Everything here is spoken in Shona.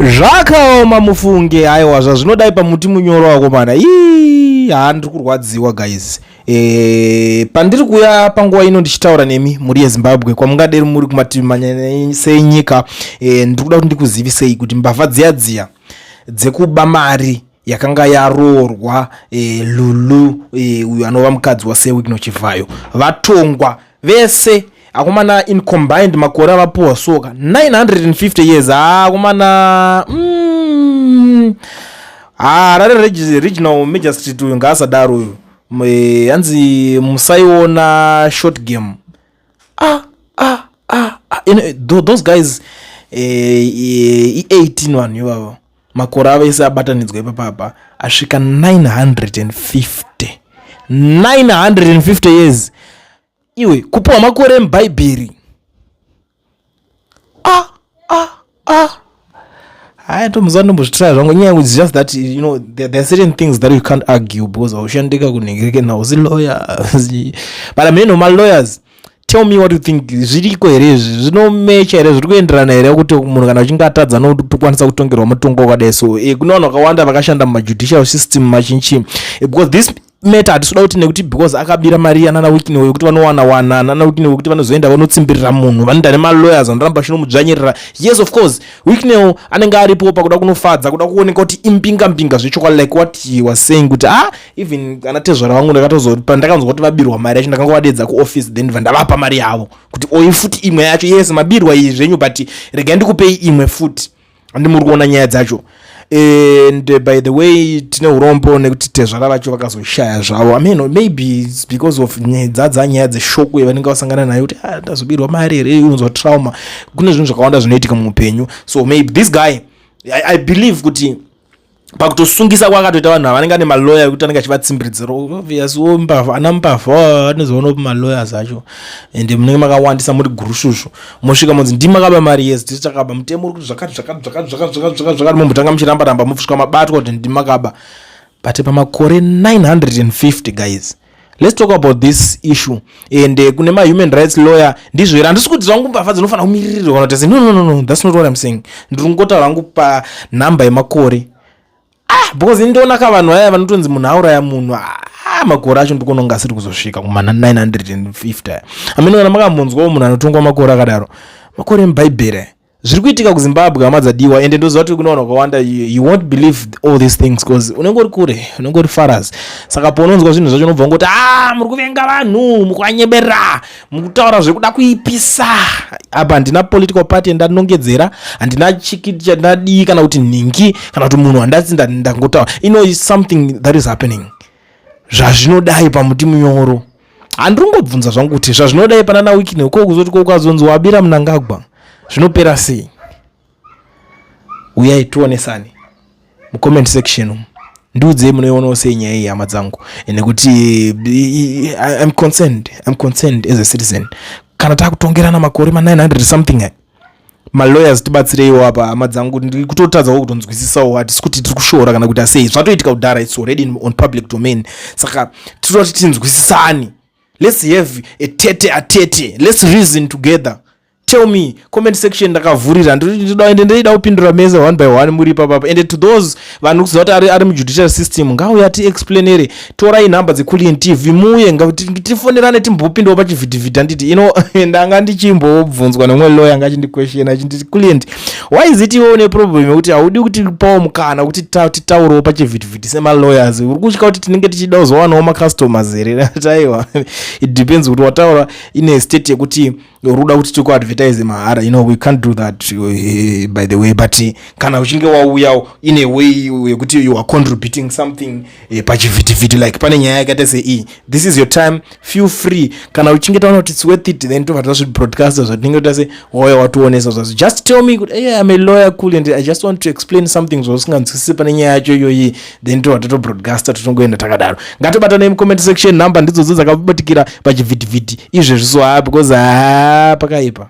Zvakaoma mufunge, aiwa, zvazvinodai pamuti munyoro wakomana. Ii, haa, ndiri kurwadziwa guys. Pandiri kuuya panguva ino ndichitaura nemi mhuri yeZimbabwe, kwamungaderi muri kumativi manyana senyika, ndiri kuda kuti ndikuzivisei kuti mbavha dziya dziya dzekuba mari yakanga yaroorwa Lulu, uyo anova mukadzi waSir Wicknell Chivayo, vatongwa vese akomana. In combined makore avapuhwa soka 950 years. Ha, akomana, Harare Regional Magistrate uyu ngaasadaro uyu. Hanzi musaiona short game. Ah, ah, ah, ah. You know, those guys, i18 vanhu ivavo, makore avo ese abatanidzwa ipapapa asvika 950, 950 years. Iwe, kupiwa makore emubhaibheri. Ah, ah, ah. Haya, tomuziva, ndombozvitraya zvangu. Nyaya, it's just that there are certain things that you can't argue because haushandika kunhingirike nausi lawyer. But I mean, malawyers, tell me what you think. Zviriko here izvi? Zvinomecha here? Zviri kuenderana here kuti munhu kana uchinge atadza nokutokwanisa kutongerwa mutongo wakadai? So kune vanhu vakawanda vakashanda mumajudicial system machinchi, because this matter hatisi kuti nekuti because akabira mari yanana Wicknell yekuti vanowana wana nana Wicknell yekuti vanozoenda vanotsimbirira munhu, vanoenda nemalawyers vanoramba vachinomudzvanyirira. Yes, of course, Wicknell anenge aripo pakuda kunofadza, kuda kuoneka kuti imbinga mbinga zvechokwadi, like what he was saying kuti, ah, even ana tezvara vangu ndakatozo pandakanzwa kuti vabirwa mari yacho, ndakangovadedza kuoffice, then vandavapa mari yavo kuti oi futi imwe yacho. Yes, mabirwa iyi zvenyu, but regai ndikupei imwe futi. Handi muri kuona nyaya dzacho? And by the way, tine urombo nekuti tezvara vacho vakazoshaya zvavo. I mean, maybe it's because of dzadza nyaya dzeshock yavanenge vasangana nayo kuti, ah, ndazobirwa mari here, unonzwa trauma. Kune zvinhu zvakawanda zvinoitika muupenyu. So maybe this guy, I believe kuti pakutosungisa kwakatoita vanhu ava, vanenge ane maloya ekuti anenge achivatsimbiridzira. Obvious wo mbavha, ana mbavha anozoona malawyers acho, ende munenge makawandisa muri gurushushu. Mosvika monzi, "Ndimi makaba mari?" "Yes, tisi takaba. Mutemo uri kuti zvakati, zvakati, zvakati, zvakati, zvakati, zvakati, zvakati." Mumbotanga muchiramba ramba, mosvika mabatwa kuti ndimi makaba. But pamakore 950, guys, let's talk about this issue. And kune mahuman rights lawyer, ndizvo here? Handisi kuti zvangu mbavha dzinofanira kumiririrwa kana kuti sei. No, no, no, no, that's not what I'm saying. Ndiri kungotaura hangu panhamba yemakore. Ah, because ndoona ka vanhu vaya vanotonzi munhu auraya munhu, ah, makore acho ndikuona kunge asiri kuzosvika kumana 950. Amene kana makambonzwawo munhu anotongwa makore akadaro, makore emubhaibheri, zviri kuitika kuZimbabwe, hama dzadiwa. Ende ndoziva kuti kune vanhu vakawanda, you won't believe all these things because unenge uri kure, unenge uri faras. Saka paunonzwa zvinhu zvacho unobva ngoti, "A, muri kuvenga vanhu, mukuvanyeberera, mukutaura zvekuda kuipisa." Apa handina political party yandanongedzera, handina chikiti chandadii kana kuti nhingi kana kuti munhu handati ndangotaura. Is something that is happening. Zvazvinodai pamuti munyoro, handiri kungobvunza zvangu kuti zvazvinodai pana naWicknell, ko kuzoti ko ukazonzi wabira Munangagwa, zvinopera sei? Uyai tionesane mucomment section umu. Ndiudzei munoionawo sei nyaya iyi, hama dzangu, nekuti I'm concerned, I'm concerned as a citizen kana takutongerana makore ma900 something. Malawyers, tibatsireiwo apa, hama dzangu. Ndiri kutotadzawo kutonzwisisawo. Hatisi kuti tiri kushora kana kuti asei, zvatoitika kudhara, it's already on public domain. Saka tinoda kuti tinzwisisani. Let's have a tete a tete, let's reason together. Tell me, comment section ndakavhurira, ende ndeida kupindura mese one by one muri ipapapa. Ende to those vanhu kuziva kuti ari mujudicial system, ngauya tiexplainere. Torai nhamba dzeCulian TV, muuye tifonerane, timbopindawo pachivhitivhiti. Handiti ino ndanga ndichimbobvunzwa nemumwe lawyer anga achindiquestiona achinditi, "Client, why is it iwe une problem yekuti haudi kuti pawo mukana kuti titaurewo pachivhitivhiti semalawyers? Uri kutya kuti tinenge tichida kuzowanawo macustomers here?" Taiwa, it depends kuti wataura ine state yekuti uri kuda kuti tikuadvertise mahara. We can't do that, by the way. But kana uchinge wauya in a way yekuti you are contributing something pachivhitivhiti, like pane nyaya yakaita sei, this is your time, feel free. Kana uchinge taona kuti it's worth it, then tobva tazvibroadcaster zvatinenge tase wauya wationesa zvazvo. Just tell me kuti, "Hey, I'm a lawyer, cool, and I just want to explain something zvausinganzwisisi pane nyaya yacho iyoyi." Then tobva tatobroadcaster, totongoenda takadaro. Ngatibatanei mucomment section. Nhamba ndidzodzo dzakabatikira pachivhitivhiti izvezvi. So ha, because ha, pakaipa.